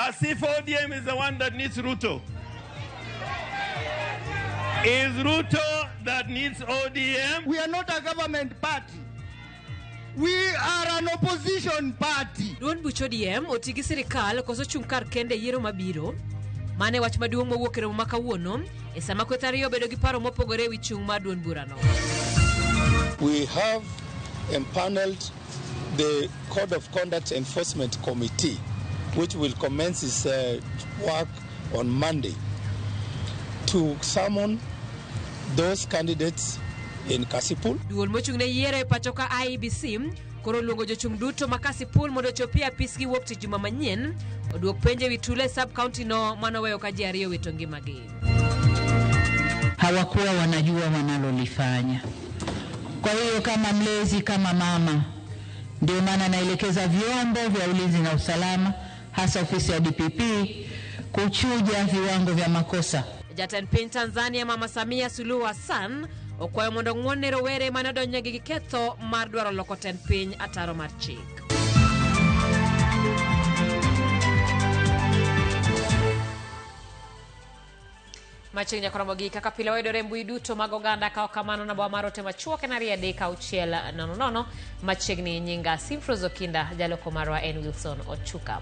As if ODM is the one that needs Ruto. Is Ruto that needs ODM? We are not a government party. We are an opposition party. Duond buch ODM oti gi sirikal koso chung' kar kende e yiero mabiro. Mano e wach maduong' mowuok e romo ma kawuono e sama kweth ariyo obedo gi paro mopogore e wi chung' mar duond burano. We have empaneled the Code of Conduct Enforcement Committee, which will commence its work on Monday, to summon those candidates in Kasipul. Duol mochung' ne yiero e pacho ka IEBC koro luongo jochung' duto ma Kasipul mondo ochopi e apisgi wuok tich juma manyien oduok penjo ewi tulo e sub county no manoweyo ka ji ariyo owito ngimagi. Hawakuwa wanajua wanalolifanya. Kwa hiyo kama mlezi, kama mama, ndio maana naelekeza vyombo vya ulinzi na usalama, hasa ofisi ya DPP, kuchuja viwango vya makosa. Jatend piny Tanzania Mama Samia Suluhu Hassan okwayo mondo ong'won ne rowere mane odonjnegi gi ketho mar dwaro loko tend piny ataro mar chik. Machiegni nyaka romo gi kaka pile wayudore e mbui duto mag oganda ka ok kamano namba mar ote machuok en 23600 machiegni nyinga Simfros Okinda jaloko marwa en Wilson Ochuka.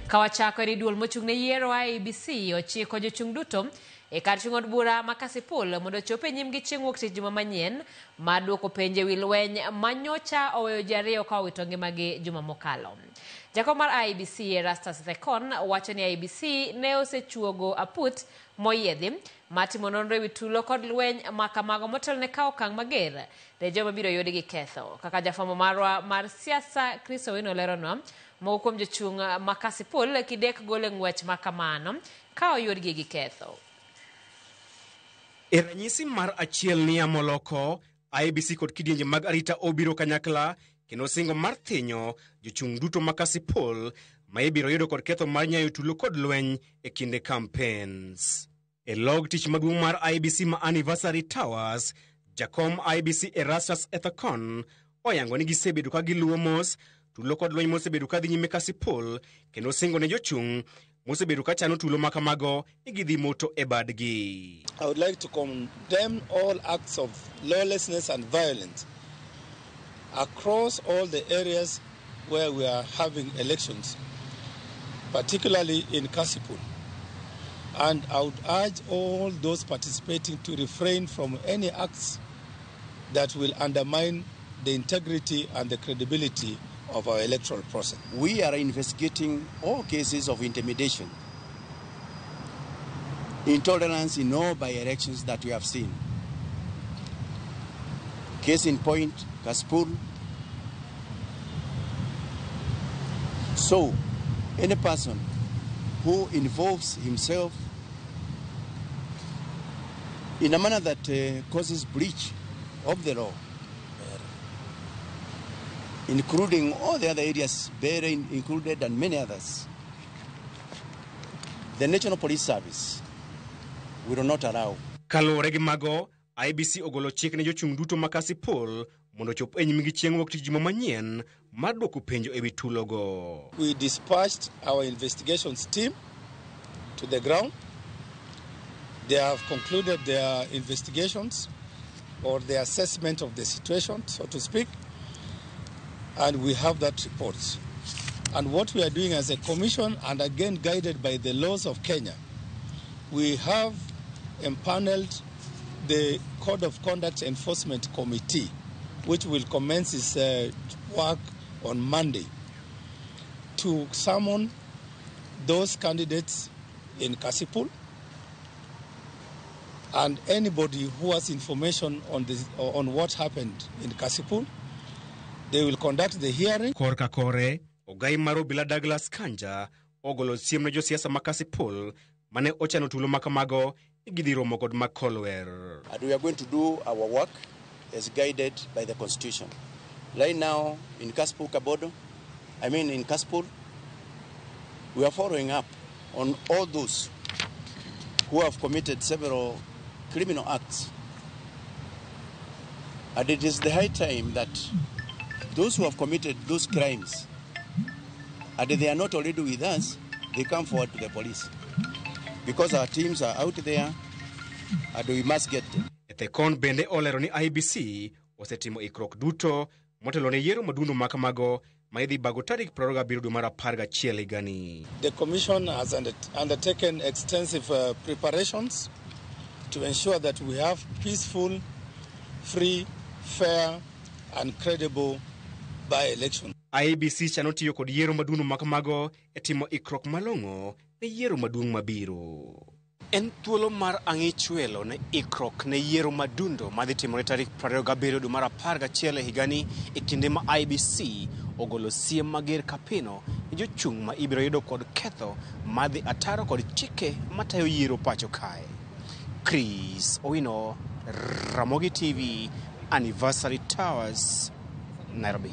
Ka wachako en duol mochung' ne yiero IEBC ochiko jochung' duto e kar chung' od bura ma Kasipul mondo ochop e nyimgi chieng' wuok tich juma manyien mar duoko penjo e wi lweny ma nyocha oweyo ji ariyo ka owito ngimagi juma mokalo. Jakom mar IEBC Erastus Thekon wacho ni IEBC ne osechuogo aput moyiedhi mar timo nonro e wi tulo kod lweny ma kamago motelo ne kawo okang' mager ne joma biro yudi gi ketho. Kaka jafwambo marwa mar siasa Chris Owino leronwa, moko kuom jochung' ma Kasipul kidek gol e ng'wech ma kamano ka oyudgi gi ketho. E ranyisi mar achiel ni Amoloko, IEBC kod kidienje mag arita obiro kanyakla kendo singo mar thinyo jochung' duto ma Kasipul ma ibiro yudo kod ketho mar nyayo tulo kod lweny e kinde campaigns. E log tich maduong' mar IEBC ma Anniversary Towers, jakom IEBC Erastus Ethekon oyango ni gisebedo ka giluwo mos tulo kod lweny mosebedo ka dhi nyime Kasipul kendo singo ne jochung' mosebedo ka chano tulo ma kamago ni gidhi moto e badgi. I would like to condemn all acts of lawlessness and violence across all the areas where we are having elections, particularly in Kasipul. And I would urge all those participating to refrain from any acts that will undermine the integrity and the credibility of our electoral process. We are investigating all cases of intimidation, intolerance in all by-elections that we have seen. Case in point, Kasipul. So, any person who involves himself in a manner that causes breach of the law, including all the other areas, Bahrain included and many others, the National Police Service will not allow. Kaluwore gi mago, IEBC ogolo chik ne jochung' duto ma Kasipul mondo ochop e nyimgi chieng' wuok tich juma manyien mar duoko penjo ewi tulogo. We dispatched our investigations team to the ground. They have concluded their investigations or their assessment of the situation, so to speak, and we have that report. And what we are doing as a commission, and again guided by the laws of Kenya, we have empaneled the Code of Conduct Enforcement Committee, which will commence its work on Monday, to summon those candidates in Kasipul and anybody who has information on this, on what happened in Kasipul. They will conduct the hearing. Korka kore, ogai mar obila Douglas Kanja ogolo siem ne josiasa ma Kasipul mane ochano tulo ma kamago ni gidhi romo kod Makolwer. And we are going to do our work as guided by the Constitution. Right now in Kasipul Kabodo, I mean in Kasipul, we are following up on all those who have committed several criminal acts. And it is the high time that those who have committed those crimes, and they are not already with us, they come forward to the police. Because our teams are out there and we must get them. Ethekon bende olero ni IEBC osetimo ikruok duto motelo ne yiero madundo ma kamago ma idhi bago tarik 27 dwe mar 11 higani. The Commission has undertaken extensive preparations to ensure that we have peaceful, free, fair and credible by-election. IEBC chano tiyo kod yiero madundo ma kamago e timo ikruok malong'o ne yiero maduong' mabiro. En thuolo mar ang'ichwelo ne ikruok ne yiero madundo madhi timore tarik 27 dwe mar 11 higani e kinde ma IEBC ogolo siem mager kapino ne jochung' ma ibiro yudo kod ketho madhi ataro kod chike matayo yiero pacho kae. Chris Owino, Ramogi TV, Anniversary Towers, Nairobi.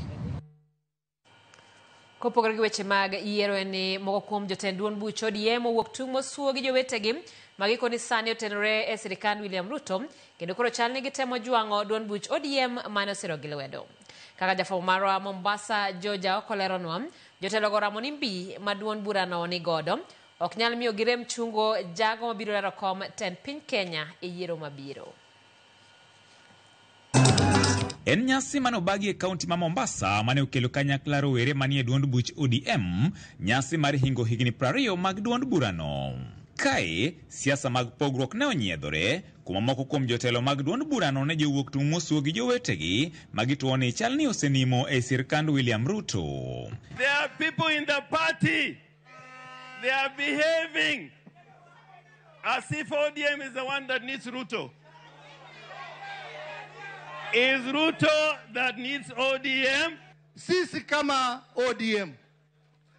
Kopogore gi weche mag yiero en ni moko kuom jotend duond buch ODM owuok tung' mosuo gi jowetegi ma gikoni sani otenore e sirikand William Ruto kendo koro chal ni gitemo jwang'o duond buch ODM mane osiro gi lwedo. Kaka jafwambo marwa Mombasa George Aoko leronwa, jotelogo oramo ni mbi ma duond burano ni godo ok nyal miyo girem chungo jago mabiro laro kom tend piny Kenya e yiero mabiro. En nyasi mane obagi e kaunti ma Mombasa mane okelo kanyakla rowere manie duond buch ODM, nyasi mar hingo higni 20 mag duond burano. Kae, siasa mag pogruok ne onyiedhore, kuma moko kuom jotelo mag duond burano ne jowuok tung' mosuo gi jowetegi ma gituo ni chal ni osenimo e sirkand William Ruto. There are people in the party. They are behaving as if ODM is the one that needs Ruto. Is Ruto that needs ODM? Sisi kama ODM,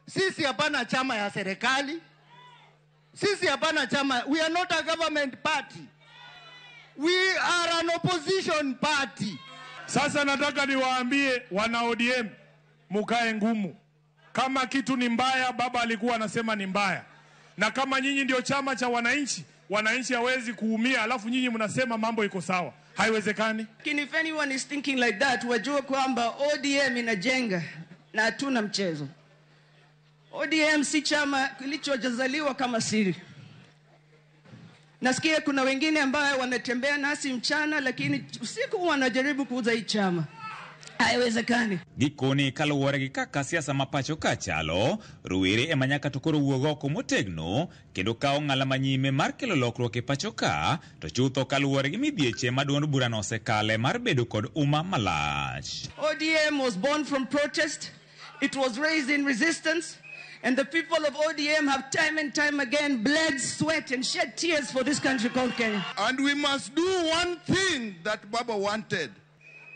sisi hapana chama ya serikali, sisi hapana chama, we are not a government party. We are an opposition party. Sasa nataka niwaambie wana ODM, mukae ngumu. Kama kitu ni mbaya, baba alikuwa anasema ni mbaya. Na kama nyinyi ndio chama cha wananchi, wananchi hawezi kuumia, alafu nyinyi mnasema mambo iko sawa. Haiwezekani. Lakini if anyone is thinking like that, wajue kwamba ODM inajenga na hatuna mchezo. ODM si chama kilichojazaliwa kama siri. Nasikia kuna wengine ambao wanatembea nasi mchana lakini usiku wanajaribu kuuza hii chama. Haiwezekani. Gikone kaluwore gi kaka siasa ma pacho ka chalo, rowere ema nyaka to koro wuog oko motegno kendo kawo ng'ala manyime mar kelo lokruok e pacho ka, to chutho kaluwore gi midhieche ma duond burano osekale mar bedo kod uma malach. ODM was born from protest. It was raised in resistance. And the people of ODM have time and time again bled, sweat, and shed tears for this country called Kenya. And we must do one thing that Baba wanted.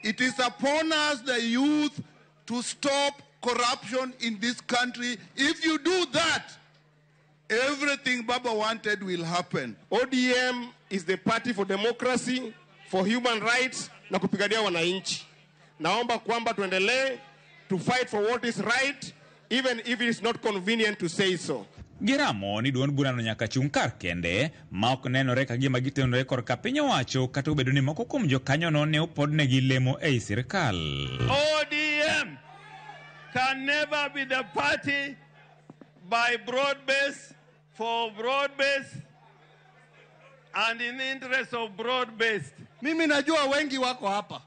It is upon us, the youth, to stop corruption in this country. If you do that, everything Baba wanted will happen. ODM is the party for democracy, for human rights, na kupigania wananchi. Naomba kwamba tuendelee to fight for what is right, even if it is not convenient to say so. Giramo ni duond burano nyaka chung' kar kende ma ok nenore ka gima gitenore korka piny owacho kata obedo ni moko kuom jokanyono ne opodnegi lemo ei sirkal. ODM can never be the party by broad base, for broad base, and in the interest of broad based. Mimi najua wengi wako hapa,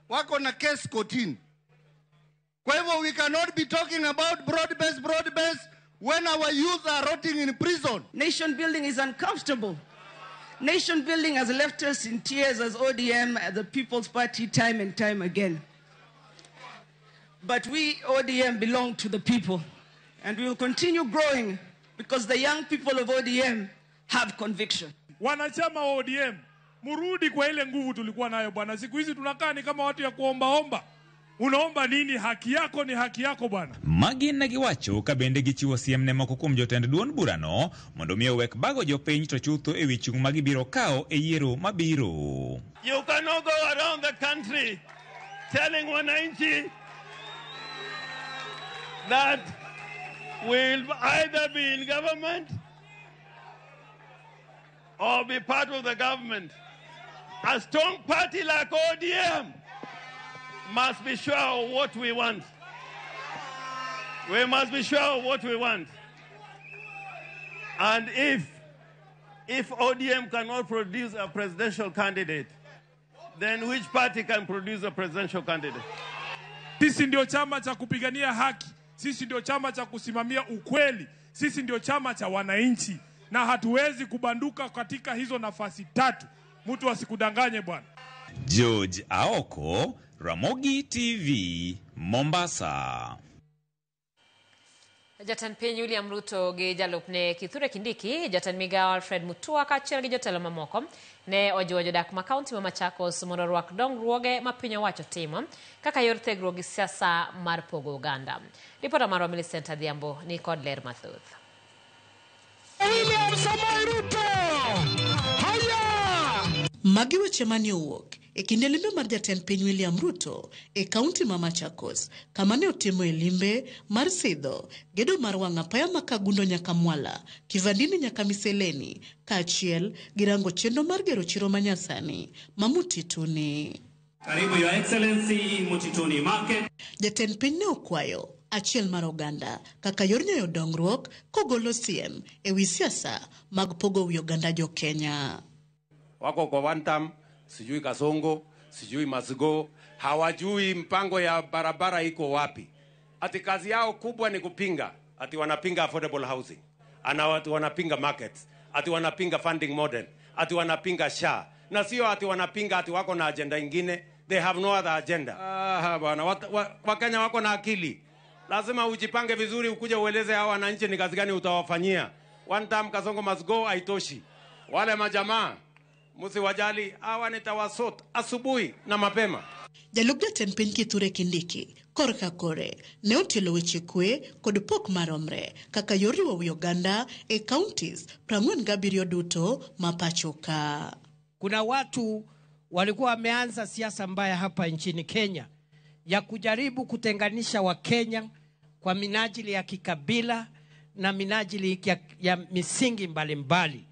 wako na case kotini. Kwa hivyo we cannot be talking about broad base, broad base when our youth are rotting in prison. Nation building is uncomfortable. Nation building has left us in tears as ODM, as the People's Party, time and time again. But we, ODM, belong to the people. And we will continue growing because the young people of ODM have conviction. Wanachama wa ODM, murudi kwa ile nguvu tulikuwa nayo bwana. Siku hizi tunakaa ni kama watu ya kuombaomba. Unaomba nini? Haki yako ni haki yako bwana. Magi ne giwacho ka bende gichiwo siem ne moko kuom jotend duond burano mondo mi owek bago jopiny to chutho ewi chung' ma gibiro kawo e yiero mabiro. You cannot go around the country telling wananchi that we'll either be in government or be part of the government. A strong party like ODM must be sure of what we want. We must be sure of what we want. And if ODM cannot produce a presidential candidate, then which party can produce a presidential candidate? Sisi ndio chama cha kupigania haki, sisi ndio chama cha kusimamia ukweli, sisi ndio chama cha wananchi, na hatuwezi kubanduka katika hizo nafasi tatu. Mtu asikudanganye bwana. George Aoko, Ramogi TV, Mombasa. Jatend piny William Ruto gi jalupne Kithure Kindiki, jatend migao Alfred Mutua kaachiel gi jotelo mamoko ne ojiwo jodak ma kaunti ma Machakos mondo orwak dongruoge ma piny owacho timo kaka yor thegruok gi siasa mar pogo oganda. Ripota marwa Millicent Adhiambo ni kod ler mathoth. William Samoei Ruto! Haya! Magi weche mane owuok e kinde limbe mar jatend piny William Ruto e kaunti ma Machakos, kama ne otimoe limbe mar sidho gedo mar wang' apaya ma Kangundo nyaka Mwala, Kivandini nyaka Miseleni, kaachiel gi rango chenro mar gero chiro manyasani ma Mutituni. Karibu Your Excellency, Mutituni Market. Jatend piny ne okwayo achiel mar oganda kaka yor nyoyo dongruok kogolo siem e wi siasa mag pogo wi oganda jo Kenya. Wako kwa one term, sijui Kasongo, sijui Masigo, hawajui mpango ya barabara iko wapi. Ati kazi yao kubwa ni kupinga, ati wanapinga affordable housing, ana watu wanapinga markets, ati wanapinga funding model, ati wanapinga SHA. Na sio ati wanapinga ati wako na agenda ingine, they have no other agenda. Ah, bwana, Wakenya wako na akili. Lazima ujipange vizuri ukuje ueleze hao wananchi ni kazi gani utawafanyia. One term Kasongo must go haitoshi. Wale majamaa msiwajali, hawa nitawasort asubuhi na mapema. Jalup jatend piny Kithure Kindiki korka kore ne otielo weche kwe kod pok maromre kaka yor riwo wi oganda e counties 47 duto ma pacho ka. Kuna watu walikuwa wameanza siasa mbaya hapa nchini Kenya ya kujaribu kutenganisha Wakenya kwa minajili ya kikabila na minajili ya misingi mbalimbali.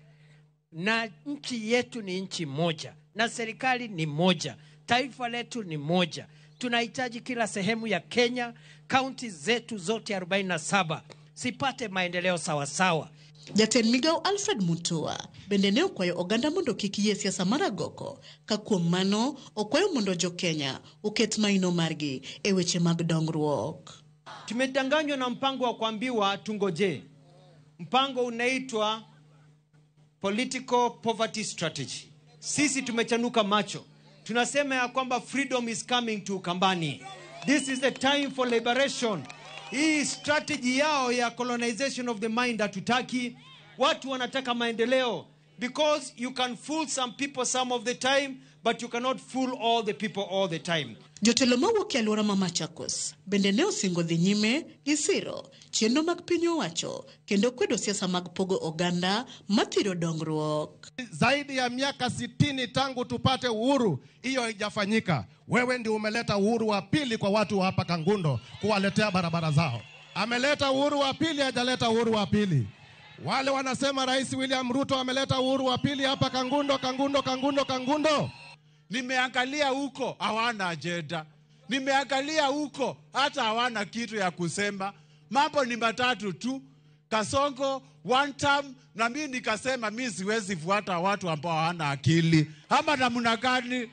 Na nchi yetu ni nchi moja, na serikali ni moja, taifa letu ni moja. Tunahitaji kila sehemu ya Kenya, kaunti zetu zote 47 sipate maendeleo sawasawa. Jatend migao Alfred Mutua bende ne okwayo oganda mondo kik yie siasa mar agoko, ka kuom mano okwayo mondo jo Kenya oket maino margi e weche mag dongruok. Tumedanganywa na mpango wa kuambiwa tungoje. Mpango unaitwa Political Poverty Strategy. Sisi tumechanuka macho. Tunasema ya kwamba freedom is coming to Ukambani. This is the time for liberation. Hii strategy yao ya colonization of the mind hatutaki. Watu wanataka maendeleo. Because you can fool some people some of the time, but you cannot fool all the people all the time. Jotelo mawuok e alwora ma Machakos bende ne osingo dhi nyime gi siro chenro mag piny owacho kendo kwedo siasa mag pogo oganda mathiro dongruok. Zaidi ya miaka 60 tangu tupate uhuru, hiyo haijafanyika. Wewe ndio umeleta uhuru wa pili kwa watu wa hapa Kangundo, kuwaletea barabara zao. Ameleta uhuru wa pili, hajaleta uhuru wa pili. Wale wanasema Rais William Ruto ameleta uhuru wa pili hapa Kangundo, Kangundo, Kangundo, Kangundo. Nimeangalia huko hawana agenda. Nimeangalia huko hata hawana kitu ya kusema. Mambo ni matatu tu. Kasongo, one term, na mimi nikasema mimi siwezi fuata watu ambao hawana akili. Ama namna gani?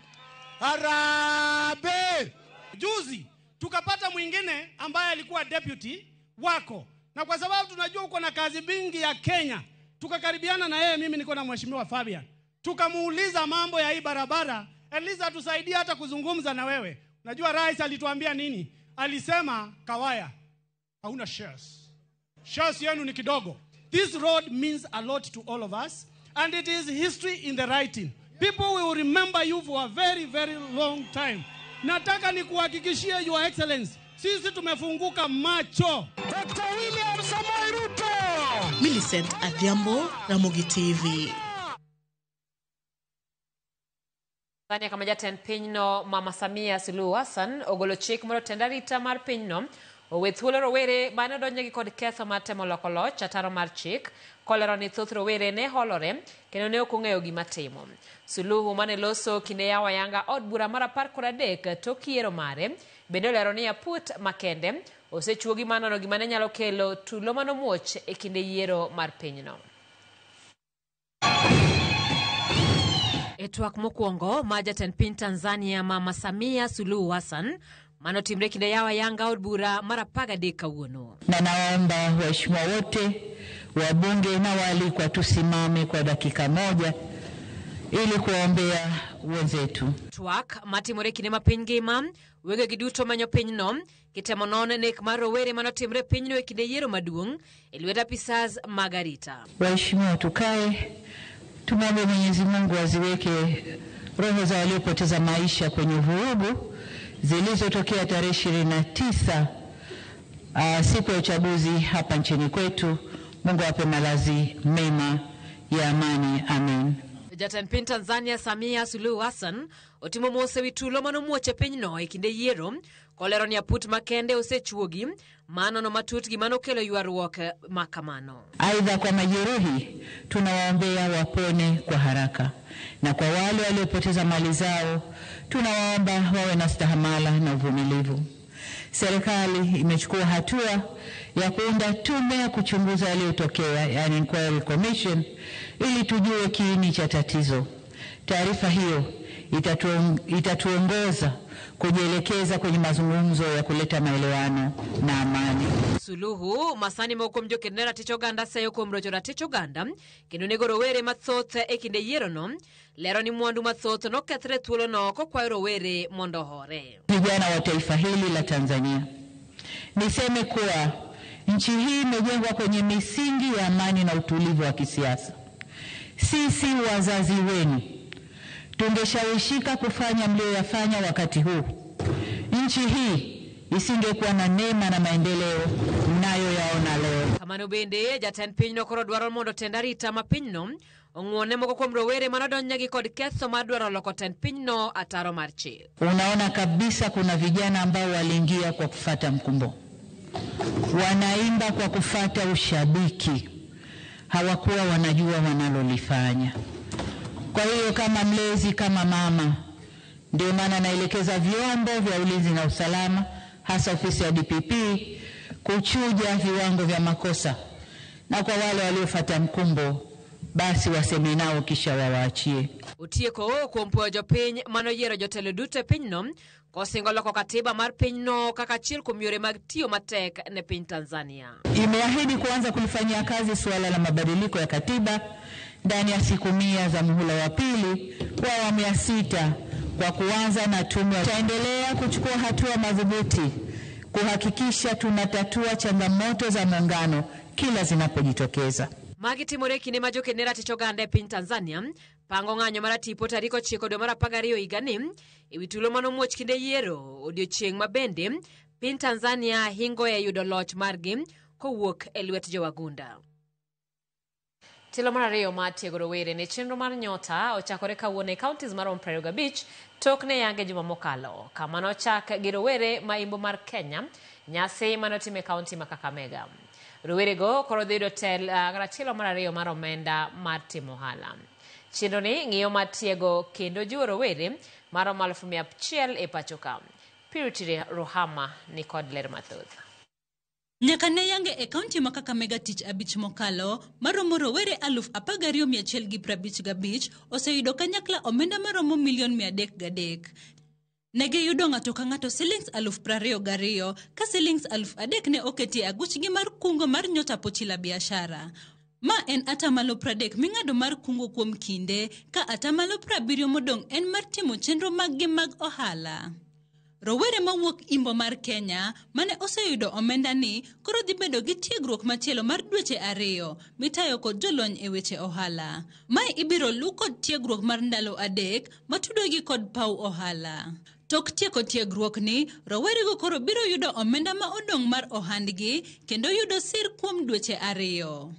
Harambee! Juzi tukapata mwingine ambaye alikuwa deputy wako. Na kwa sababu tunajua uko na kazi mingi ya Kenya, tukakaribiana na yeye, mimi niko na Mheshimiwa Fabian. Tukamuuliza mambo ya hii barabara, Eliza tusaidie hata kuzungumza na wewe. Unajua rais alituambia nini? Alisema Kawaya, hauna shares. Shares yenu ni kidogo. This road means a lot to all of us, and it is history in the writing. People will remember you for a very, very long time. Nataka nikuhakikishie Your Excellency, sisi tumefunguka macho. Dr. William Samoei Ruto. Millicent Adhiambo, Ramogi TV. Tanzania kama jatend pinyno Mama Samia Suluhu Hassan ogolo chik mondo tend arita mar pinyno owe thuolo rowere mane odonjnegi kod ketho mar temo loko loch ataro mar chik kolero ni thoth rowere ne holore kendo ne ok ong'eyo gima timo. Suluhu mane loso kinde yawo ayanga od bura mar 13 tok yiero mare bende olero ni aput makende osechuogi mar nono gima ne nyalo kelo tulo manomuoch e kinde yiero mar pinyno. E twak mokwongo ma jatend piny Tanzania Mama Samia Suluhu Hassan manotimre kinde yawa yanga od bura mar 13 kawuono. Na nawaomba waheshimiwa wote wabunge na waalikwa tusimame kwa dakika moja ili kuwaombea wenzetu. Twak matimore kinde ma piny ngima wegegi duto manyo pinyno kitemo non nek mar rowere manotimre pinyno e kinde yiero maduong' e lwet apisas mag arita. Waheshimiwa, tukae tumwombe Mwenyezi Mungu aziweke roho za waliopoteza maisha kwenye vurugu zilizotokea tarehe 29 siku ya uchaguzi hapa nchini kwetu. Mungu awape malazi mema ya amani. Amen. Jatend piny Tanzania Samia Suluhu Hassan otimo mos ewi tulo manomuoch e pinyno e kinde yiero kolero ni aput makende osechuogi manono matut gima nokelo ywaruok ma kamano. Aidha, kwa majeruhi tunawaombea wapone kwa haraka, na kwa wale waliopoteza mali zao tunawaomba wawe na stahamala na uvumilivu. Serikali imechukua hatua ya kuunda tume ya kuchunguza yaliyotokea, yani inquiry commission, ili tujue kiini cha tatizo. Taarifa hiyo itatuongoza kujielekeza kwenye mazungumzo ya kuleta maelewano na amani. Suluhu masani moko kuom joked ne ratich oganda seyo kuom rocho ratich oganda kendo nego rowere mathoth e kinde yierono lero ni mwandu mathoth nokethre thuolono kokwayo rowere mondo ohore. Vijana wa taifa hili la Tanzania, niseme kuwa nchi hii imejengwa kwenye misingi ya amani na utulivu wa kisiasa. Sisi wazazi wenu tungeshawishika kufanya mlioyafanya wakati huu, nchi hii isingekuwa na neema na maendeleo mnayoyaona leo. Kamano bende jatend pinyno koro dwaro mondo tend arita ma pinyno ong'uone moko kuom rowere manodonjnegi kod ketho mar dwaro loko tend pinyno ataro mar chik. Unaona kabisa kuna vijana ambao waliingia kwa kufata mkumbo, wanaimba kwa kufata ushabiki, hawakuwa wanajua wanalolifanya. Kwa hiyo kama mlezi, kama mama, ndio maana naelekeza vyombo vya ulinzi na usalama, hasa ofisi ya DPP, kuchuja viwango vya makosa, na kwa wale waliofuata mkumbo basi waseme nao kisha wawaachie. Otieko kuom puoyo jopiny manoyiero jotelo duto e pinyno kosingo loko katiba mar pinyno kaka achiel kuom yore mag tiyo matek ne piny Tanzania. Imeahidi kuanza kulifanyia kazi suala la mabadiliko ya katiba ndani ya siku 100 za muhula wa pili wa awamu ya 6 kwa kuanza na tume. Tutaendelea kuchukua hatua madhubuti kuhakikisha tunatatua changamoto za muungano kila zinapojitokeza. Magi timore kinde ma joked ne ratich oganda e piny Tanzania pango ng'anyo mar tipo tarik 9 dwe mar 12 higani ewi tulo manomuoch kinde yiero odiochieng' ma bende piny Tanzania hingo e yudo loch margi kowuok e lwet jowagunda. Tielo mar ariyo mar tiego rowere ne chenro mar Nyota ochakore kawuono e counties maromo 25 tok ne yange juma mokalo. Kama nochak gi rowere ma imbo mar Kenya, nyasi manotim e kaunti ma Kakamega. Rowerego koro dhi yudo tielo mar ariyo mar omenda mar timo ohala. Chenro ni ng'iyo mar tiego kendo jiwo rowere maromo 100,000 e pacho ka. Purity Ruhama ni kod ler mathoth. Nyaka ne yange e kaunti ma Kakamega tich abich mokalo, maromo rowere 12,155 oseyudo kanyakla omenda maromo milion 303. Negiyudo ng'ato ka ng'ato silings 22,000 ka silings 3,000 ne oketi e aguchgi mar kungo mar Nyota Pochi la Biashara. Ma en atamalo 30 ming'ado mar kungo kuom kinde, ka atamalo 70 modong' en mar timo chenro maggi mag ohala. Rowere mawuok imbo mar Kenya mane oseyudo omenda ni koro dhi bedo gi tiegruok machielo mar dweche 2 mitayo kod jolony e weche ohala. Mae ibiro lu kod tiegruok mar ndalo 3 matudogi kod paw ohala. Tok tieko tiegruok ni, rowerego koro biro yudo omenda ma odong' mar ohandgi kendo yudo sir kuom dweche 2.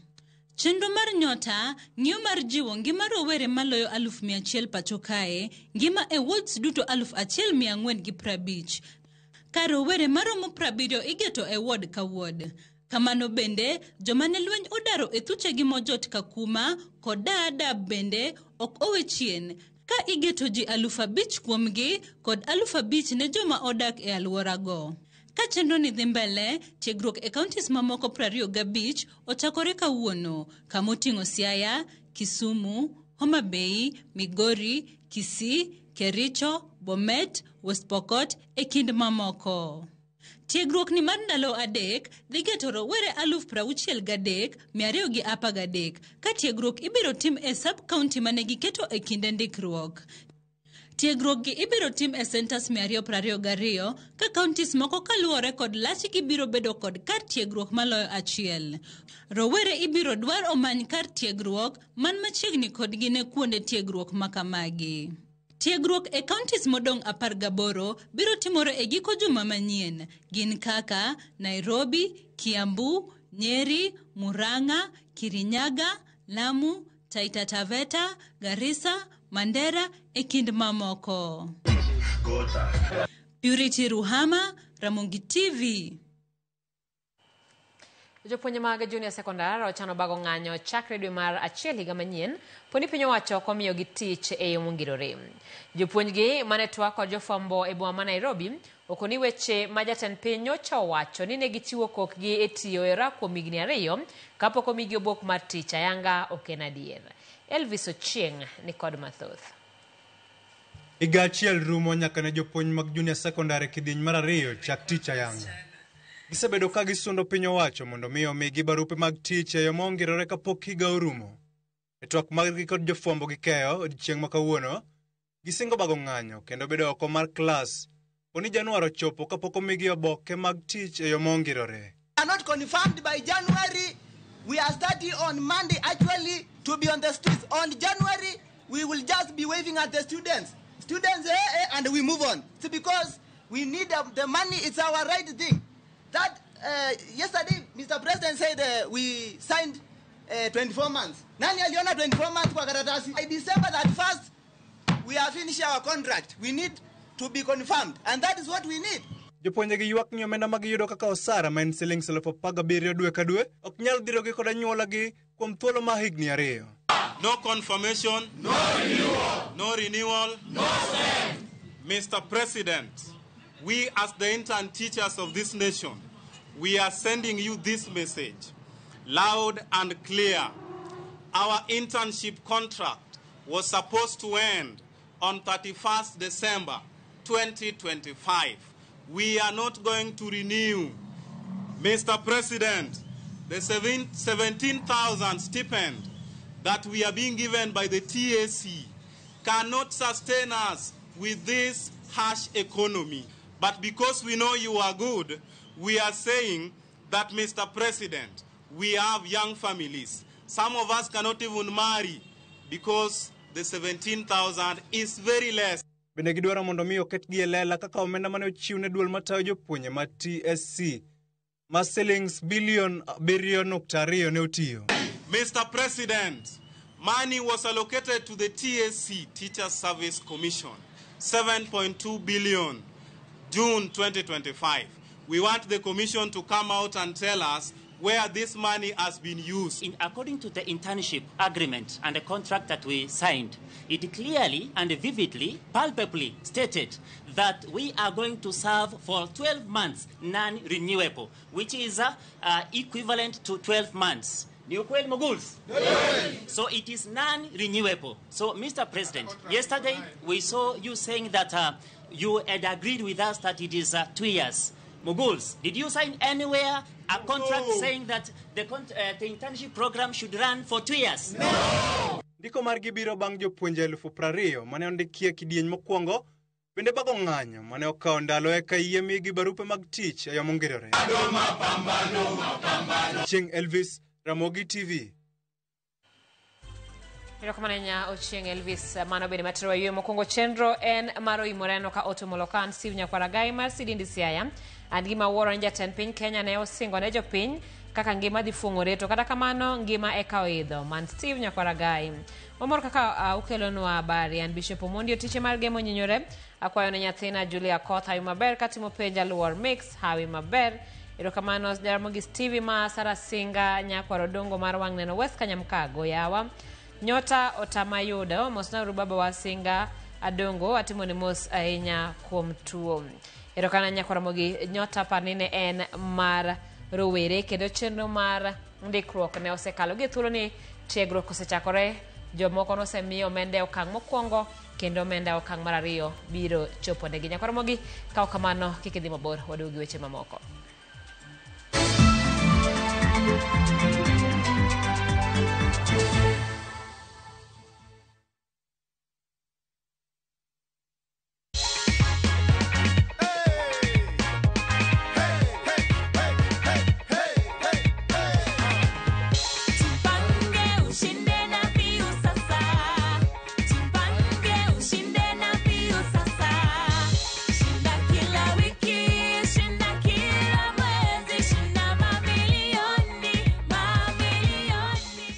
Chenro mar Nyota ng'iyo mar jiwo ngima rowere maloyo 100,000 pacho kae, ngima e wards duto 1,450. Ka rowere maromo 70 igeto e ward ka ward. Kamano bende, joma ne lweny odaro e thuchegi mojot Kakuma kod Dadaab bende ok owe chien, ka igeto ji 5,000 kuomgi kod 5,000 ne joma odak e alworago. Ka chenro ni dhi mbele, tiegruok e counties mamoko 25 ochakore kawuono, kamoting'o Siaya, Kisumu, Homa Bay, Migori, Kisii, Kericho, Bomet, West Pokot e kind mamoko. Tiegruok ni mar ndalo 3 dhi keto rowere 63,213 ka tiegruok ibiro tim e sub-county mane giketo e kinde ndikruok. Tiegruok gi ibiro tim e centers 222 ka counties moko kaluwore kod lachgi biro bedo kod kar tiegruok maloyo achiel. Rowere ibiro dwar omany kar tiegruok man machiegni kodgi ne kuonde tiegruok makamagi. Tiegruok e counties modong' 18 biro timore e giko juma manyien. Gin kaka Nairobi, Kiambu, Nyeri, Murang'a, Kirinyaga, Lamu, Taita Taveta, Garissa, Mandera e kind mamoko. Purity Ruhama, Ramogi TV. Jopuonje mag junior secondary ochano bago ng'anyo chakre dwe mar 1 higa manyien poni piny owacho ok omiyogi tich e yo mongirore. Jopuonjgi mane twak kod jofwambo e boma ma Nairobi okoni weche ma jatend piny nyocha owacho ni ne gichiwo kokgi e tiyo e ra kuom higni 2 kapok omigi obok mar tich ayanga ok en adier. Elvis Ochieng ni kod mathoth. Higa achiel rumo nyaka ne jopuonj mag junior secondary kidieny mar 2 chak tich ayanga. Gisebedo ka gisundo piny owacho mondo mi omigi barupe mag tich e yo mongirore kapok higa orumo. E twak margi kod jofwambo gi keyo odiechieng' ma kawuono, gisingo bago ng'anyo kendo bedo oko mar klas poni Januar ochopo kapok omigi oboke mag tich e yo mongirore. Are not confirmed by January. We are starting on Monday actually to be on the streets. On January, we will just be waving at the students. Students, and we move on. It's because we need the money. It's our right thing. That yesterday, Mr. President said we signed 24 months. Nani aliona 24 months kwa karatasi? By December 31st, we are finishing our contract. We need to be confirmed, and that is what we need. Jopuonje gi ywak ni omenda ma giyudo kaka osara ma en siling 17,000 dwe ka dwe ok nyal dhirogi kod anyuolagi kuom thuolo mar higni 2. No confirmation, no renewal, no renewal, no send. Mr. President, we as the intern teachers of this nation, we are sending you this message, loud and clear. Our internship contract was supposed to end on 31st December 2025. We are not going to renew. Mr. President, the 17,000 stipend that we are being given by the TAC cannot sustain us with this harsh economy. But because we know you are good, we are saying that, Mr. President, we have young families. Some of us cannot even marry because the 17,000 is very less. Bende gidwaro mondo mi oketgi e lela kaka omenda mane ochiw ne duol matayo jopuonje ma TSC ma silings bilion 7.2 ne otiyo. Mr. President, money was allocated to the TSC, Teacher Service Commission, 7.2 billion, June 2025. We want the commission to come out and tell us where this money has been used. According to the internship agreement and the contract that we signed, it clearly and vividly, palpably stated that we are going to serve for 12 months non-renewable, which is equivalent to 12 months. Ni ukweli Moguls? So it is non-renewable. So, Mr. President, yesterday we saw you saying that you had agreed with us that it is 2 years. Moguls, did you sign anywhere a contract saying that the internship program should run for 2 years? No! Ndiko margi biro bang' jopuonje 20,000 mane ondikie kidieny mokwongo bende bago ng'anyo mane okawo ndalo eka yie migi barupe mag tich e yo mongirore. Chieng' Elvis, Ramogi TV. Erokamano Ochieng' Elvis, mano bende matero ywe mokwongo chenro en mar oimoreno ka Otomolokan Steve Nyakwaragai mar Sidindi Siaya. An gima wuoro ni jatend piny Kenya ne osingo ne jopiny kaka ngima dhi fuong'ore to kata kamano ngima eka oidho. Man Steve Nyakwaragai. Mamor kaka ukelonwa habari. An Bishop Omondi otiche mar gemo nyinyore. Akwayo ne nyathina Julia Koth hawi maber katimo penj aluor mix hawi maber. Erokamano Jaramogi Steve ma Sara Singa Nyakwar Odongo mar wang' neno West Kanyamkago yawa. Nyota otama yudo mosna uru baba wa Singa Adongo atimo ne mos ahinya kuom tuo. Erokamano Nyakwar Ramogi nyota parni ne en mar rowere kendo chenro mar ndikruok ne osekalo gi thuolo ni tiegruok osechakore Jomoko nosemiyo omenda e okang' mokwongo kendo omenda e okang' mar ariyo biro chopo negi. Nyakoromogi kaw kamano kik idhi mabor waduog gi weche mamoko. Tupange ushinde na Piu sasa. Tupange ushinde na Piu sasa. Shinda kila wiki, shinda kila mwezi, shinda mamilioni, mamilioni.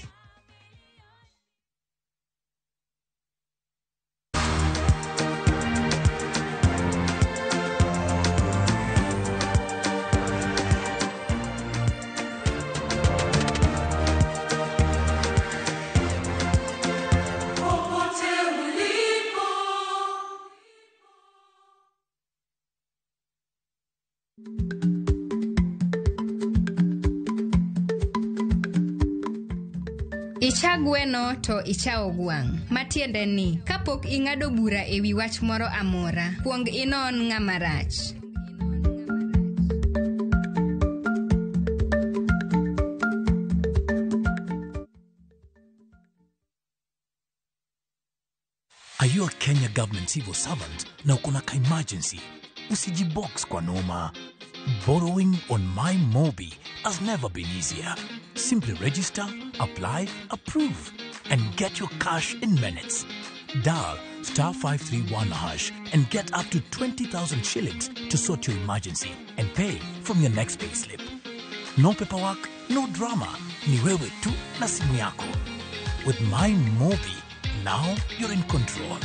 Popote ulipo. Icha gweno to ichawo gwang'. Matiende ni, kapok ing'ado bura e wi wach moro amora, kuong inon ng'ama rach. Are you a Kenya government civil servant na uko na ka-emergency? Usijibox kwa noma. Borrowing on My Mobi has never been easier. Simply register, apply, approve, and get your cash in minutes. Dial star 531 hash and get up to 20,000 shillings to sort your emergency and pay from your next payslip. No paperwork, no drama. Ni wewe tu na simu yako. With My Mobi, now you're in control.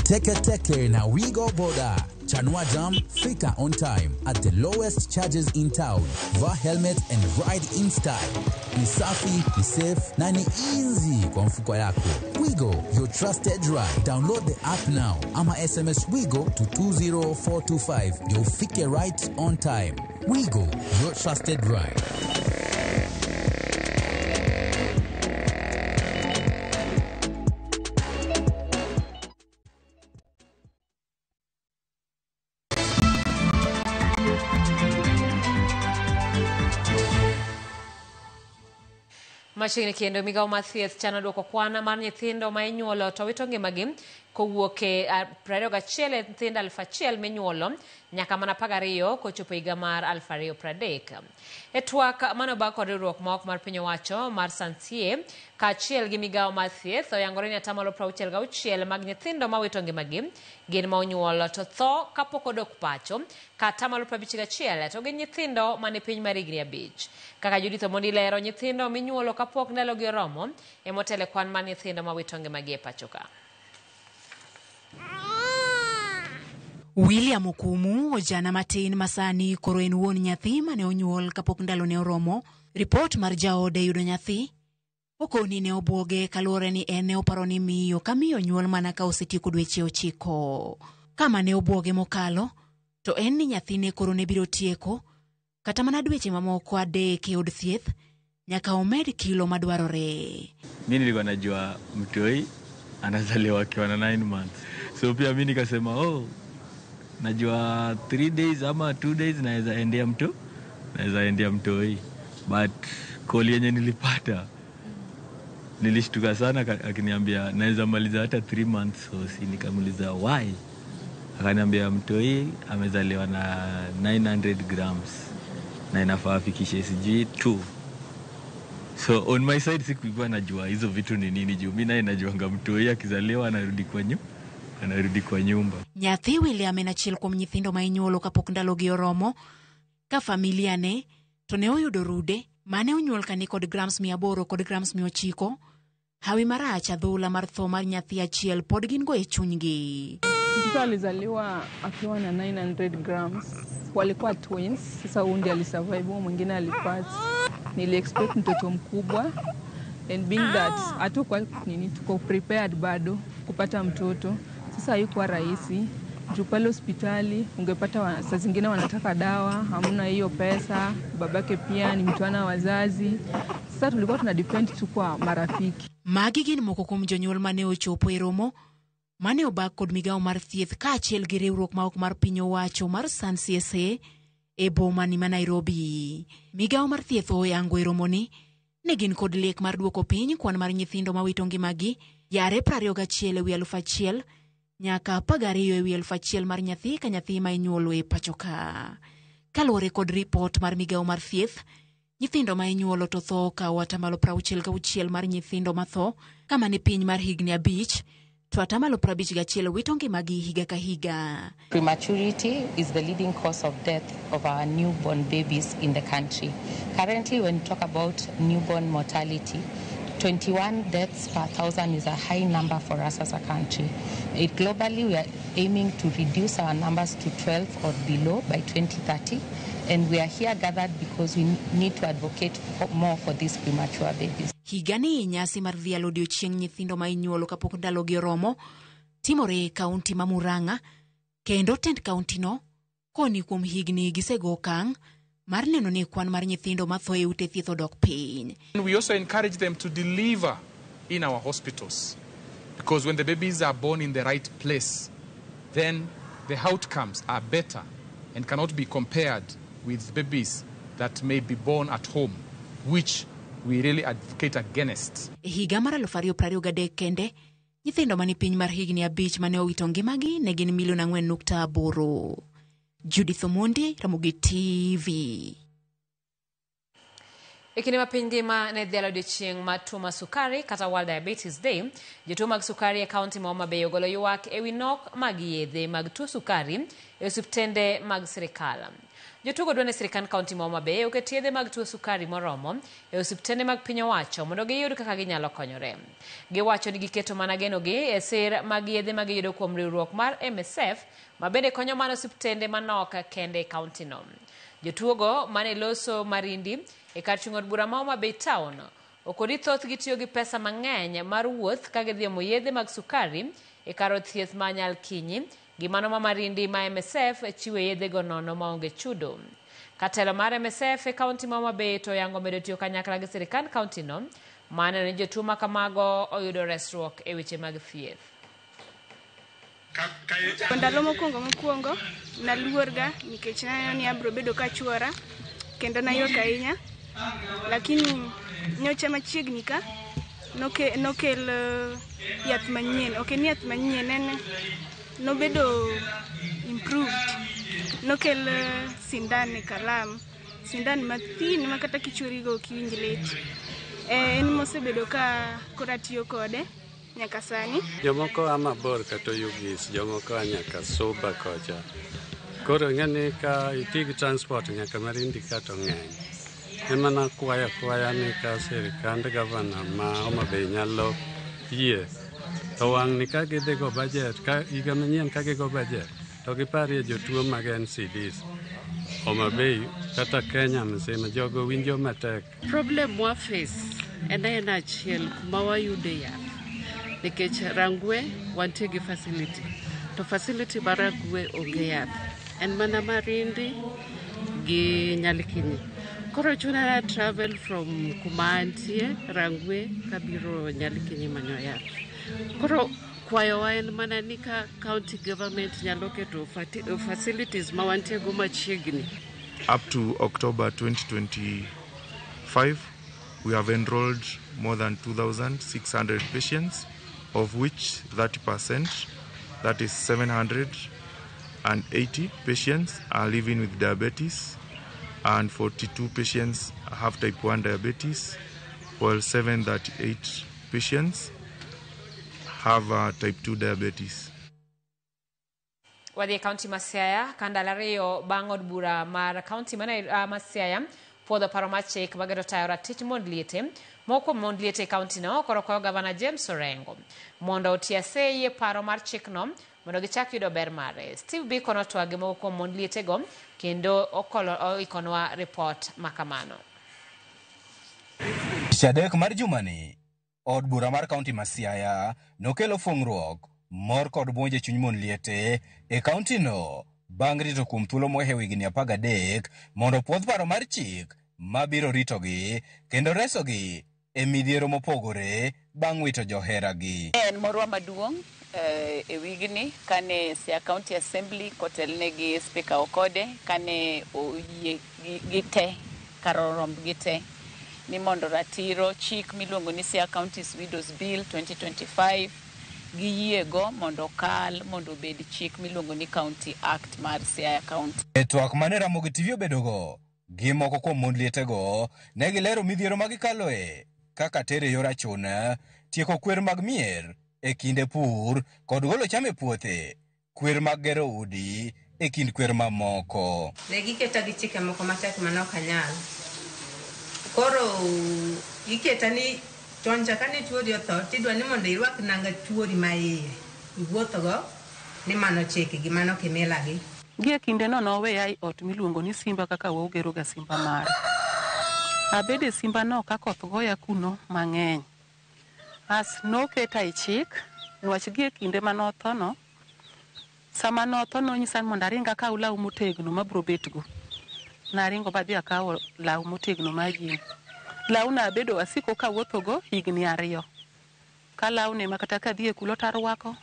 Teke Teke na Wigo Boda. Chanua Jam, fika on time at the lowest charges in town. Vaa helmet and ride in style. Ni safi, ni safe na ni easy kwa mfuko yako. Wigo, your trusted ride. Download the app now ama SMS Wigo to 20425 ndio ufike right on time. Wigo, your trusted ride. Machiegni kendo migawo mar thieth chano duoko kwan mar nyithindo ma inyuolo to wito ngimagi kowuok e 21 e nyithindo 1000 minyuolo nyaka mana 12 kochopo higa mar 2030. E twak mane obag kod riwruok ma ok mar piny owacho mar Santie kaachiel gi migawo mar thieth oyangore ni atamalo 66 mag nyithindo ma wito ngimagi gin ma onyuol to tho kapok odok pacho ka atamalo 51 to gin nyithindo mane piny mar higni 5. Kaka Judith Omondi lero, nyithindo minyuolo kapok ndalogi oromo emotelo e kwan mar nyithindo ma wito ngimagi e pacho ka. William Okumu, ojana matin masani koro en wuon nyathi mane onyuol kapok ndalone oromo. Ripot mar jaode yudo nyathi okoni ne obwoge kaluwore ni en ne oparo ni miyo ka miyo nyuol mana ka osetieko dweche 9. Kama ne obwoge mokalo to en ni nyathine koro ne biro tieko kata mana dweche mamoko 3 e od thieth nyaka omed kilo madwarore. Mi nilikuwa najua mtoi anazaliwa akiwa na 9 months. So pia mi nikasema oh, najua 3 days ama 2 days naweza endea mtoi. But call yenye nilipata nilishtuka sana akiniambia naweza maliza hata 3 months. So si nikamuuliza why? Akaniambia mtoi amezaliwa na 900 grams na inafaa afikishe sijui 2. So on my side sikuwa najua hizo vitu ni nini juu mimi naye najuanga mtoi akizaliwa anarudi kwa nyumba. Nyathi William en achiel kuom nyithindo ma inyuolo kapok ndalogi oromo ka familia ne to ne oyudo rude mane onyuol ka ni kod grams 800 kod grams 900. Hawi marach adhula mar tho mar nyathi achiel pod gin go e chunygi. Mtoto alizaliwa akiwa na 900 grams. Walikuwa twins. Sasa huyu ndiye alisurvive, huyu mwingine alipass. Nili expect mtoto mkubwa and being that hatukuwa nini tuko prepared bado kupata mtoto. Sasa haikuwa rahisi. Juu pale hospitali ungepata saa zingine wanataka dawa, hamna hiyo pesa, babake pia ni mtu ana wazazi. Sasa tulikuwa tuna depend tu kwa marafiki. Magi gin moko kuom jonyuol mane ochopo e romo mane obag kod migawo mar thieth kaachiel gi riwruok ma ok mar piny owacho mar San CSA e boma ni ma Nairobi. Migawo mar thieth oyango e romoni ni gin kod lek mar duoko piny kwan mar nyithindo mawito ngimagi yare 21 e wi 1000 nyaka 12 e wi 1000 mar nyathi ka nyathi ma inyuolo e pacho ka. Kaluwore kod ripot mar migawo mar thieth, nyithindo ma inyuolo to tho okawo atamalo 66 mar nyithindo matho kama ni piny mar higni 5 to atamalo 51 wito ngimagi higa ka higa. Prematurity is the leading cause of death of our newborn babies in the country. Currently, when we talk about newborn mortality, 21 deaths per thousand is a high number for us as a country. Globally, we are aiming to reduce our numbers to 12 or below by 2030, and we are here gathered because we need to advocate more for these premature babies. Higani nyasi mar dhialo odiochieng' nyithindo ma inyuolo kapok ndalogi oromo timore e kaunti ma Murang'a, kendo tend kauntino koni kuom higni gisego okang' mar neno ni kwan mar nyithindo matho e ute thieth odok piny. We also encourage them to deliver in our hospitals, because when the babies are born in the right place, then the outcomes are better and cannot be compared with babies that may be born at home, which we really advocate against. E higa mar 2023 kende, nyithindo mani piny mar higni 5 mane owito ngimagi ne gin milion 4.8. Judith Omondi, Ramogi TV. E kinde ma piny ngima ne dhialo odiochieng' mar tuo mar sukari kata World Diabetes Day, jotuo mag sukari e kaunti ma Homa Bay ogolo ywak ewi nok mag yedhe mag tuo sukari e osiptende mag sirikal. Jotugo dwa ni sirikand kaunti ma Homa Bay oket yedhe mag tuo sukari moromo e osiptende mag piny owacho mondo giyud kaka ginyalo konyore. Giwacho ni giketo mana genogi e sir mag yedhe ma giyudo kuom riwruok mar MSF ma bende konyo mana osiptende manok kende e kauntino. Jotuogo mane loso Marindi e kar chung' od bura ma Homa Bay Town okoni thothgi tiyo gi pesa mang'eny mar wuoth ka gidhi omo yedhe mag sukari e kar od thieth ma Nyalkinyi gi mano ma Marindi ma MSF chiwo yedhego nono maonge chudo. Katelo mar MSF e kaunti ma Homa Bay to oyango medo tiyo kanyakla gi sirikand kauntino mar neno ni jotuo ma kamago oyudo resruok e weche mag thieth. Ndalo mokwongo naluorga nikech naneno ni abro bedo kachuora kendo naywak ahinya, lakini nyocha machiegni ka nokel yath manyien. Ok en yath manyien, en nobedo improved. Nokel sindan e kalam, sindan mathin ma kata kichuorigo ok iwinj lit. En mosebedo ka koro atiyo kode nyaka sani. Jomoko a mabor kata Oyugis, jomoko a nyaka Suba kocha. Koro ing'e ni ka iti gi transport nyaka Marindi ka to ng'eny. Ema nakwayo akwaya ni ka sirikand gavana ma Homa Bay nyalo yie to wang' ni ka gidhi go budget, ka higa manyien ka gigo budget to giparie jotuo mag NCDs Homa Bay kata Kenya mzima, jogo winjo matek. Problem mwa face en aena achiel kuma wayude yath nikech Rangwe wantie gi facility to facility mar Rangwe onge yath, en mana Marindi gi Nyalikinyi. Koro chuna na travel from kuma antie Rangwe kabiro Nyalikinyi manyo yath. Koro kwayowa en mana ni ka county government nyalo keto facilities ma wantie go machiegni. Up to October 2025, we have enrolled more than 2,600 patients, of which 30%, that is 780 patients, are living with diabetes, and 42 patients have type 1 diabetes, while 738 patients have type 2 diabetes. Wadhi e kaunti ma Siaya ka ndalo 2 bang' od bura mar kaunti ma Siaya puodho paro mar chik mageto tayo ratich mond liete. Moko kuom mond liete e kaunti no koro kwayo gavana James Orengo mondo otie sei e paro mar chikno mondo gichak yudo ber mare. Steve Biko notwag gi moko kuom mond lietego kendo oikonwa ripot makamano. Tich adek mar jumani, od bura mar kaunti ma Siaya nokelo fung'ruok mor kod buonj e chuny mon liete e kaunti no bang' rito kuom thuolo mohewo higni 13 mondo puodh paro mar chik mabiro ritogi kendo resogi e midhiero mopogore bang' wito joheragi. En morwa maduong' e wigni kane Siaya County Assembly kotelne gi Speaker Okode kane oyie gi te kar rombgi te ni mondo ratiro chik miluongo ni Siaya County's Widows Bill 2025 giyiego mondo okal mondo obed chik miluongo ni County Act mar Siaya County. E twak mane Ramogi TV obedogo gi moko kuom mond lietego, ne gilero midhiero ma gikaloe kaka tere yor achuna, tieko kwer mag mier e kinde pur kod golo cham e puothe, kwer mag gero udi e kind kwer mamoko. Ne giketa gi chike moko matek mane ok anyal. Koro iketa ni chon cha kane chuori otho tidwa ni mondo irwak nanga chuori ma iye. Iwuothogo ni mano chikegi, mano kimilagi. Gie kindeno noweya e ot miluongo ni Simba kaka wageroga Simba mare. Abedo e Simba no ka koth goya kuno mang'eny. As noketa e chik, niwach gie kinde manothono, sama notho nonyisa ni mondo aring akaw law motegno mabiro betgo. Naringo badhi akawo law motegno mar jin. Lawno abedo asiko kawuothogo higni 2. Ka lawni ma kata kadhi e kulo tarwako,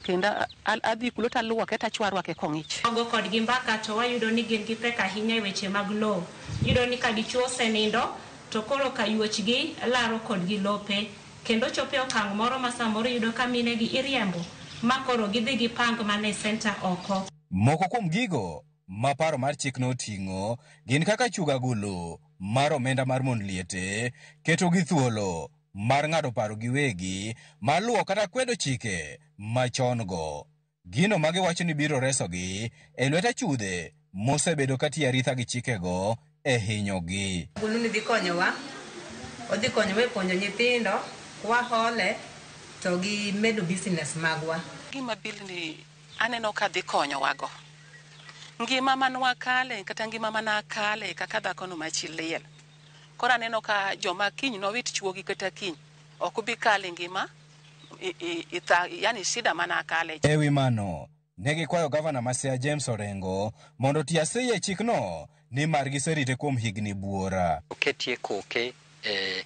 kendo adhi kulo taluoke tachwo arwake kong'ich. Wago kodgi mbaka to wayudo ni gin gi pek ahinya e weche mag lowo. Iyudo ni ka dichuo osenindo to koro kayuochgi laro kodgi lope. Kendo chopo e okang' moro ma samoro iyudo ka minegi iriembo ma koro gidhi gipang mana e senta oko. Moko kuom gigo ma paro mar chikno oting'o gin kaka chugo agulu mar omenda mar mond liete, keto gi thuolo mar ng'ado paro giwegi mar luwo kata kwedo chike machon go. Gino ma giwacho ni biro resogi e lwet achudhe mosebedo katiyo aritha gi chikego e hinyogi. Agulu ni dhi konyowa, odhi konyowa e puonjo nyithindo, kwahole to gi medo business magwa. Gima bill ni aneno ka dhi konyowago. Ngima manwakale kata ngima manakale kaka dhakono ma chi liel. Koro aneno ka joma kiny nowit chuogi kata kiny ok bi kale ngima yani shida manakale. Ewi mano, ne gikwayo gavana ma Siaya James Orengo mondo oti aseyi e chikno nimar giserite kuom higni buora. Oketie koke e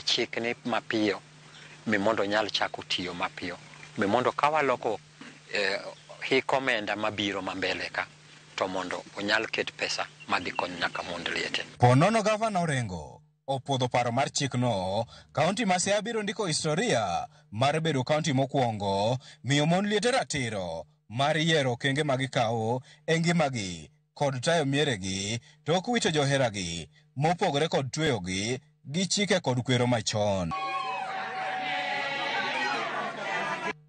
chikni mapiyo mi mondo nyal chako tiyo mapiyo. Mi mondo ka waloko hik omenda mabiro mambele ka to mondo onyal ket pesa madhi konyo nyaka mond liete. Ponono gavana Orengo opuodho paro mar chikno, kaunti ma Siaya biro ndiko historia mar bedo kaunti mokwongo miyo mon liete ratiro mar yiero okenge ma gikawo e ngimagi kod tayo mieregi tok wito joheragi mopogore kod tweyogi gi chike kod kwero machon.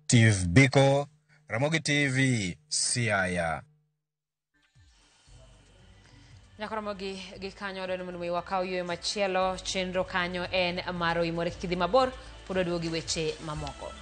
Steve Biko, Ramogi TV, Siaya. Nyakoromogi gi kanyo dwaro mondo mi wakaw yweyo machielo. Chenro kanyo en mar oimore kik idhi mabor, pod waduogo gi weche mamoko.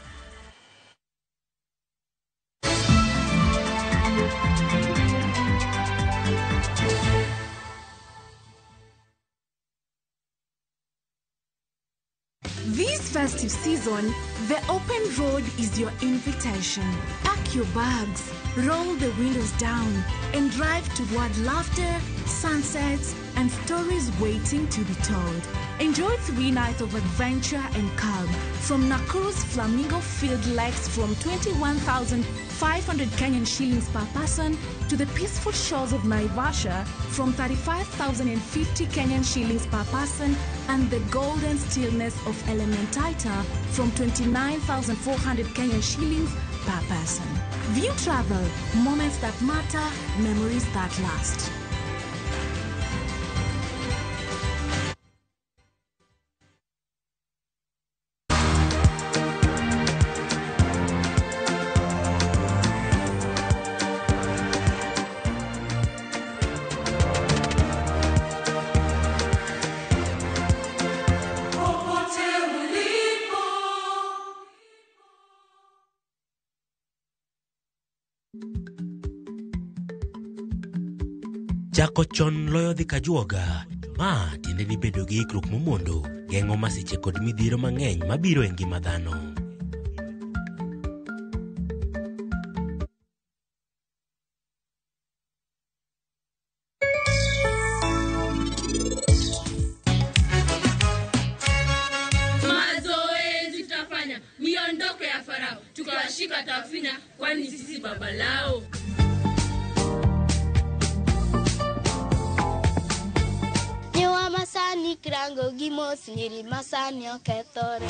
This festive season, the open road is your invitation. Pack your bags, roll the windows down, and drive toward laughter, sunsets, and stories waiting to be told. Enjoy 3 nights of adventure and calm from Nakuru's Flamingo Field Lakes from 21,500 Kenyan shillings per person to the peaceful shores of Naivasha from 35,050 Kenyan shillings per person and the golden stillness of Elementaita from 29,400 Kenyan shillings per person. View Travel, moments that matter, memories that last. Chako chon loyo dhi kajuoga. Ma tiende ni bedo gi ikruok momondo geng'o masiche kod midhiero mang'eny mabiro e ngima dhano. watafinya, kwani sisi baba lao. Nyiwa masani krango gimos nyiri masani okethore.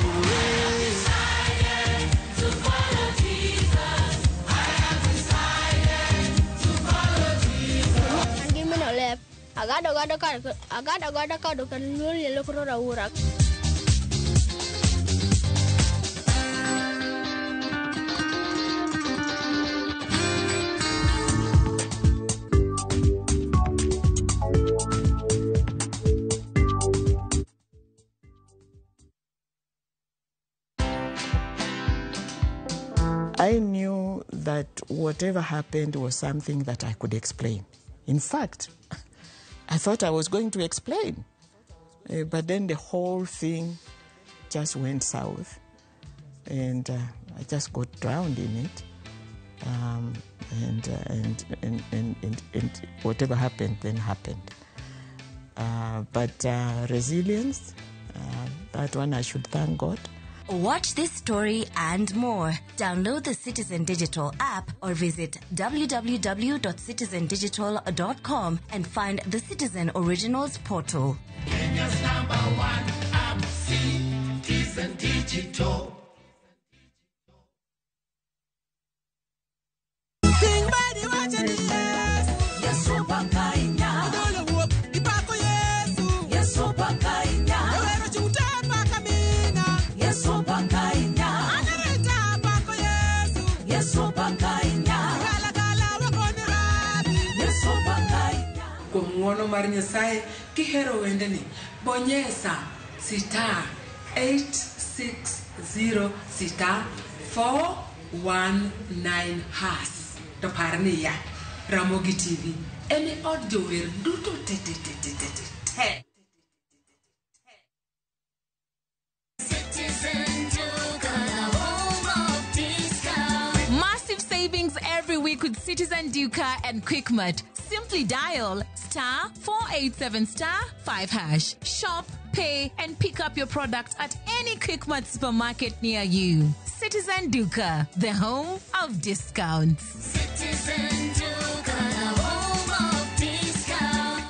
Agado kado kan nyuol lokro raura. I knew that whatever happened was something that I could explain. In fact, I thought I was going to explain. But then the whole thing just went south, and I just got drowned in it. And whatever happened, then happened. But resilience, that one I should thank God. Watch this story and more. Download the Citizen Digital app or visit www.citizendigital.com and find the Citizen Originals portal. Kenya's number one app, Citizen Digital. Kuom ng'wono mar Nyasaye kihero wendeni, bonyesa star 860 star 419 hash. To par niya, Ramogi TV en e od jower duto te te te te te te. Massive savings every week with Citizen Duka and Quickmart. Simply dial star 487 star 5 hash. Shop, pay, and pick up your product at any Quickmart supermarket near you. Citizen Duka, the home of discounts. Citizen Duka, the home of discounts.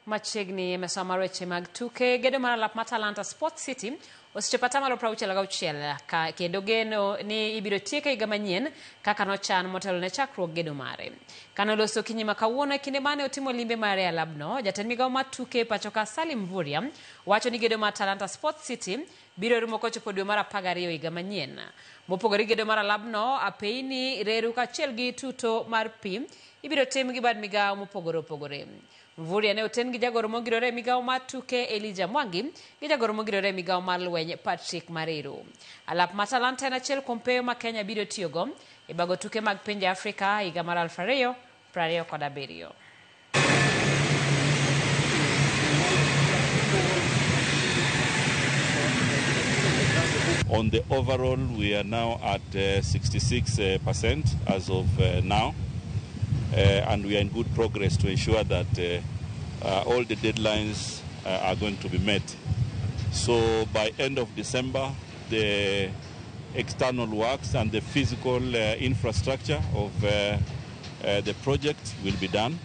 Machiegni mesa mar weche mag tuke gedo mar alap mar Talanta Sports City osechopo atamalo 66 kendo geno ni ibiro tieke higa manyien kaka nochan motelo ne chakruok gedo mare. Kane oloso okinyi ma kawuono e kinde mane otimo limbe mare e alabno, jatend migawo mar tuke pacho ka Salim Mvurya wacho ni gedo mar Talanta Sports City biro rumo kochopo dwe mar 12 higa manyien. Mopogore gi gedo mar alabno, apeyni, reru kaachiel gi tuto mar pi ibiro tim gi bad migawo mopogore opogore. Mvurya ne oten gi jagoro mongirore e migawo mar tuke Elijah Mwangi gi jagoro mongirore e migawo mar lweny Patrick Mariru. Alap mar Talanta en achiel kuom peyo ma Kenya biro tiyogo e bago tuke mag pinje Afrika higa mar 2027. On the overall, we are now at 66% as of now. And we are in good progress to ensure that all the deadlines are going to be met. So by end of December, the external works and the physical infrastructure of the project will be done.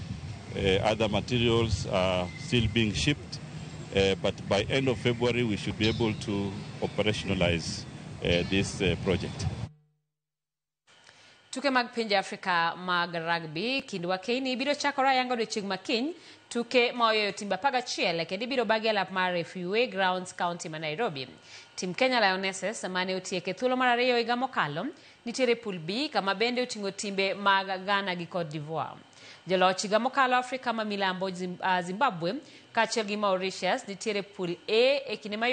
Other materials are still being shipped, but by end of February, we should be able to operationalize this project. Tuke mag pinje Afrika mag rugby kind wakeini biro chakore ayanga odiochieng' ma kiny. Tuke ma oyoyo timbe 11 kendo ibiro bagi alap mar FUA Grounds County ma Nairobi. Tim Kenya Lionesses mane otieke thuolo mar 2 higa mokalo nitiere pool B kama bende oting'o timbe mag Ghana gi Cote d'Ivoire. Joloch higa mokalo Afrika ma milambo Zimbabwe kaachiel gi Mauritius nitiere pool A e kinde ma